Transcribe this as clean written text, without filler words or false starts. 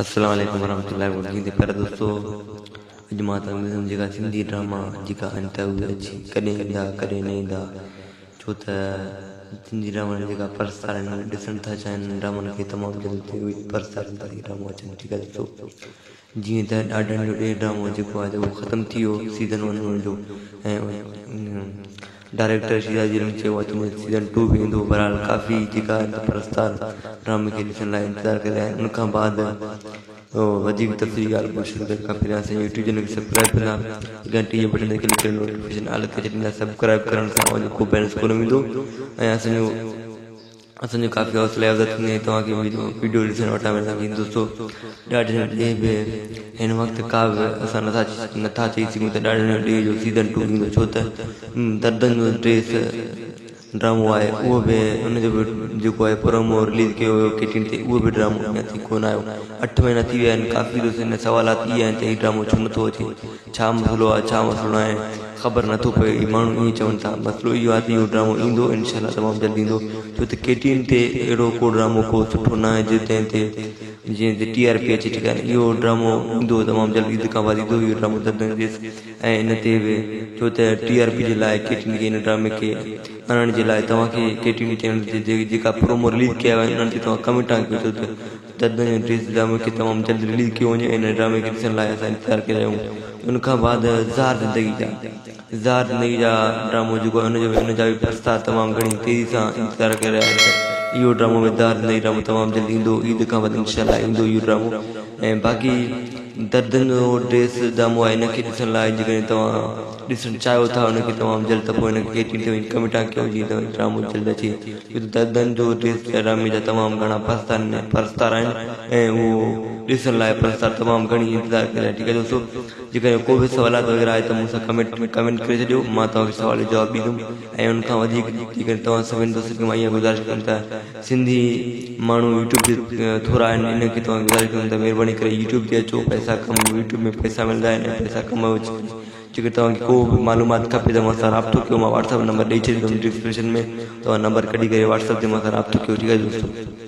السلام عليڪم ورحمة الله وبرڪاته پيارا دوستو اڄ مان توهان کي ٻڌائيندم جيڪا سنڌي ڊراما جيڪا آهن ته اهي اچي ڪڏهن ايندا ڪڏهن نه ايندا ڇو ته سنڌي ڊرامن جيڪا پرستار آهن اهي ڏسڻ ٿا چاهين ڊرامن کي تمام جلد پرستار سنڌي ڊرامو اچن ٺيڪ آهي دوستو جيئن ته ڏاڍن جو ڏيهه ڊرامو جيڪو آهي ته اهو ختم ٿي ويو سيزن ون ان جو ۽ ڊائريڪٽر شيرا جي چيو آهي ته سيزن ٽو به ايندو بهرحال ڪافي جيڪا آهن ته پرستار ڊرامي کي ڏسڻ لاء انتظار ڪري رهيا آهن ان کان بعد وڌيڪ تفصيلي ڳالهه ٻولهه شروع ڪرڻ کان پهريان اسان يوٽيوب چينل کي سبسڪرائب ڪندا گهنٽي جي بٽڻ تي ڪلڪ ڪري نوٽيفڪيشن آل ڪري ڇڏيندا سبسڪرائب ڪرڻ سان اوهان جو ڪو بيلنس ڪونه ويندو ۽ اسان جو ڪافي حوصله افزا ٿيندي ۽ توهان کي ويڊيو ڏسڻ وٽان ملندي دوستو ڏاڍن ڏينهن به هن وقت ڪا به اسان نٿا نٿا چئي سگهون ته ڏاڍن ڏينهن جو سيزن ٽو ايندو ڇو ته دردن جو ڊريس ڊرامو آهي اهو به ان جو به جيڪو آهي پرومو رليز ڪيو ويو ڪي ٽي اين تي اهو به ڊرامو اڃا تائين ڪونه آيو اٺ مهينا ٿي ويا آهن ڪافي دوستن جا سوالات اهي آهن ته هي ڊرامو ڇو نٿو اچي ڇا مسئلو آهي ڇا مسئلو ناهي خبر نٿو پئي ماڻهو ائين چون ٿا مسئلو اهو آهي ته اهو ڊرامو ايندو انشاء الله تمام جلد ايندو ڇو ته ڪي ٽي اين تي اهڙو ڪو ڊرامو ڪو سٺو ناهي جنهن تي جيئن ته ٽي آر پي اچي ٺيڪ آهي اهو ڊرامو ايندو تمام جلد عيد کان بعد ايندو اهو ڊرامو درد انگيز ۽ ان تي به ڇو ته ٽي آر پي جي لاء ڪي ٽي اين کي ان ڊرامي کي آڻڻ جي لاء توهان کي ڪي ٽي اين چينل تي جيڪا پرومو رليز ڪيا ويا آهن انهن تي توهان ڪمينٽ ڪيو ڇو ته درد جو ڊريس ڊرامي کي تمام جلد رليز ڪيو وڃي ۽ ان ڊرامي کي ڏسڻ لاء اسان انتظار ڪري رهيا آهيون ان کان بعد زار زندگي جا زار زندگي جا ڊرامو جيڪو آهي ان جو ان جا به پرستار تمام گهڻي تيزي سان انتظار ڪري رهيا آهن ته اهو ڊرامو به زار زندگي ڊرامو تمام جلد ايندو عيد کان بعد انشاء الله ايندو اهو ڊرامو ۽ باقي دردن جو ڊريس ڊرامو آهي ان کي ڏسڻ لاء جيڪڏهن توهان ڏسڻ چاهيو ٿا ان کي تمام جلد ته پوء ان کي ڪي ٽي وڃي ڪمينٽ ڪيو جيئن ته ڊرامو جلد اچي ڇو ته دردن جو ڊريس ڊرامي جا تمام گهڻا پرستار آهن ۽ اهو ڏسڻ لاء پرستار تمام گهڻي انتظار ڪري رهيا ٺيڪ آهي دوستو جيڪڏهن ڪو به سوالات وغيره آهي ته مون سان ڪمينٽ ۾ ڪمينٽ ڪري ڇڏيو مان توهان کي سوال جو جواب ڏيندم ۽ ان کان وڌيڪ جيڪڏهن توهان سڀني دوستن کي مان اها گذارش ڪندم ته سنڌي ماڻهو يوٽيوب تي ٿورا آهن انهن کي توهان کي گذارش ڪندم ته مهرباني ڪري يوٽيوب تي اچو پئسا ڪم يوٽيوب ۾ پئسا ملندا آهن ۽ پئسا ڪمايو جيڪڏهن توهان کي ڪو به معلومات کپي ته مون سان رابطو ڪيو مان واٽس اپ نمبر ڏئي ڇڏيندم ڊسڪرپشن ۾ توهان نمبر ڪڍي ڪري واٽس اپ تي مون سان رابطو ڪيو ٺيڪ آهي دوستو.